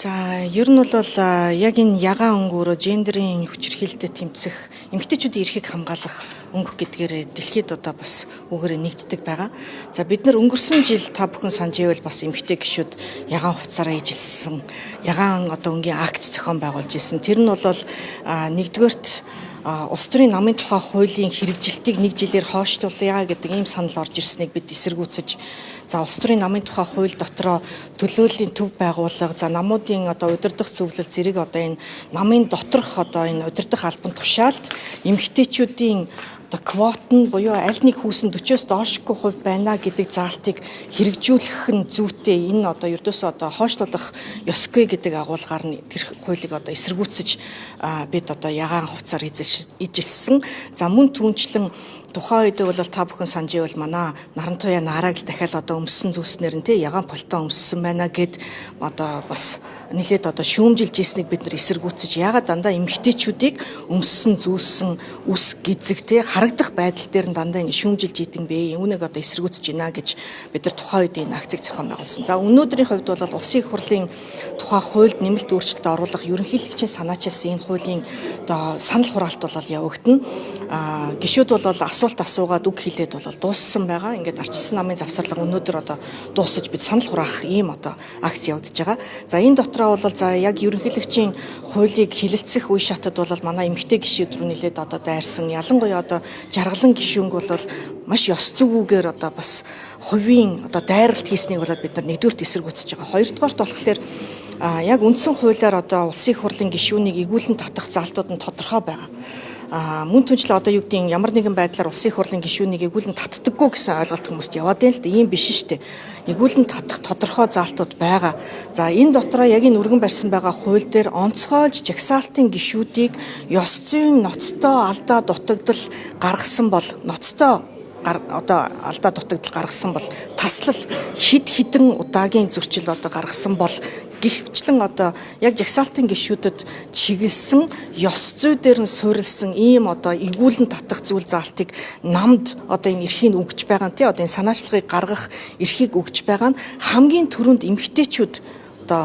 За, ер нь бол яг энэ ягаан өнгө өөрөө гендерийн хүчирхийлэлтэд тэмцэх, эмэгтэйчүүдийн эрхийг хамгаалах өнгө гэдгээр дэлхийд одоо бас үгээрээ нэгддэг байгаа. За, бид нар өнгөрсөн жил та бүхэн санаж ивэл бас эмэгтэй гишүүд ягаан хувцаараа ижилсэн, ягаан одоо өнгийн акц зохион байгуулж ирсэн. Тэр нь бол нэгдүгээрт улс төрийн намын тухай хуулийн хэрэгжилтийг нэг жилээр хойшлуулъя гэдэг ийм санал орж ирснийг бид эсэргүүцэж, за, улс төрийн намын тухай хууль дотроо төлөөллийн төв байгууллага, за, намуудын одоо удирдах зөвлөл зэрэг одоо энэ намын доторх одоо энэ удирдах албан тушаалд эмэгтэйчүүдийн одоо квот нь буюу аль нэг хүүсэн 40-оос доошгүй хувь байна гэдэг заалтыг хэрэгжүүлэх нь зүйтэй, энэ одоо ердөөсөө одоо хойшлуулах ёсгүй гэдэг агуулгаар нь тэр хуулийг одоо эсэргүүцэж бид одоо ягаан хувцаар ижилсэн. За, мөн түнчлэн тухайн үед бол та бүхэн санаж ивэл манай Нарантуяа Нараг л дахиад одоо өмссөн зүйлснэр нь тий ягаан пальто өмссөн байна гэд одоо бас нэлээд одоо шүүмжилж ийснийг бид нар эсэргүүцэж, ягаад дандаа эмэгтэйчүүдийг өмссөн зүүсэн үс гизэг тий харагдах байдал дээр нь дандаа ингэ шүүмжилж идэв бэ, үүнийг одоо эсэргүүцэж байна гэж бид нар тухайн үед энэ акцийг зохион байгуулсан. За, өнөөдрийн хувьд бол улсын их хурлын тухай хуульд нэмэлт өөрчлөлт оруулах ерөнхийлөгчийн санаачилсан энэ хуулийн одоо санал хураалт бол явагдана. Гишүүд бол асуулт асуугаад үг хэлээд бол дууссан байгаа. Ингээд арчилсан намын завсарлага өнөөдөр одоо дуусаж бид санал хураах ийм одоо акц явагдаж байгаа. За, энэ дотроо бол за яг ерөнхийлөгчийн хуулийг хилэлцэх үе шатад бол манай эмэгтэй гишүүд рүү нэлээд одоо дайрсан. Ялангуяа одоо жаргалан гишүүнг бол маш ёс зүйгээр одоо бас хувийн одоо дайралт хийснийг бол бид нар нэгдүгээрт эсэргүүцэж байгаа. Хоёрдугаарт болохоор яг үндсэн хуулиар одоо улсын их хурлын гишүүнийг эгүүлэн татах заалтууд нь тодорхой байгаа. Мөн түнчлэн одоо юу гэдгийг ямар нэгэн байдлаар улсын их хурлын гишүүнийг эгүүлэн татдаггүй гэсэн ойлголт хүмүүст яваад байна л да. Ийм биш шүү дээ. Эгүүлэн татах тодорхой заалтууд байгаа. За, энэ дотроо яг энэ өргөн барьсан байгаа хууль дээр онцгойлж жагсаалтын гишүүдийг ёс зүйн ноцтой алдаа дутагдал гаргасан бол, ноцтой одоо алдаа дутагдал гаргасан бол таслал хэд хэдэн удаагийн зөрчил одоо гаргасан бол гихчлэн одоо яг жагсаалтын гишүүдэд чиглэсэн ёс зүй дээр нь суурилсан ийм одоо эгүүлэн татах зүйл заалтыг намд одоо энэ эрхийг өгч байгаа нь тий одоо энэ санаачлагыг гаргах эрхийг өгч байгаа нь хамгийн түрүүнд эмэгтэйчүүд одоо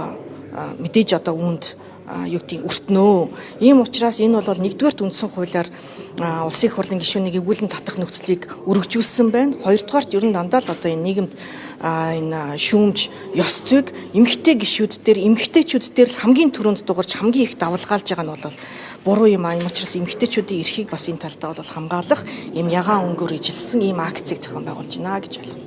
мэдээж одоо үүнд юу гэдгийг өртнөө. Ийм учраас энэ бол нэгдүгээрт үндсэн хуулиар улсын их хурлын гишүүнийг эгүүлэн татах нөхцөлийг өргөжүүлсэн байна. Хоёрдугаарт ер нь дандаа л одоо энэ нийгэмд энэ шүүмж ёс зүйг эмэгтэй гишүүд дээр, эмэгтэйчүүд дээр л хамгийн түрүүнд дугарч хамгийн их давлгаалж байгаа нь бол буруу юм аа. Ийм учраас эмэгтэйчүүдийн эрхийг бас энэ талдаа бол хамгаалах ийм ягаан өнгөөр ижилсэн ийм акцийг зохион байгуулж байна гэж ойлгоно.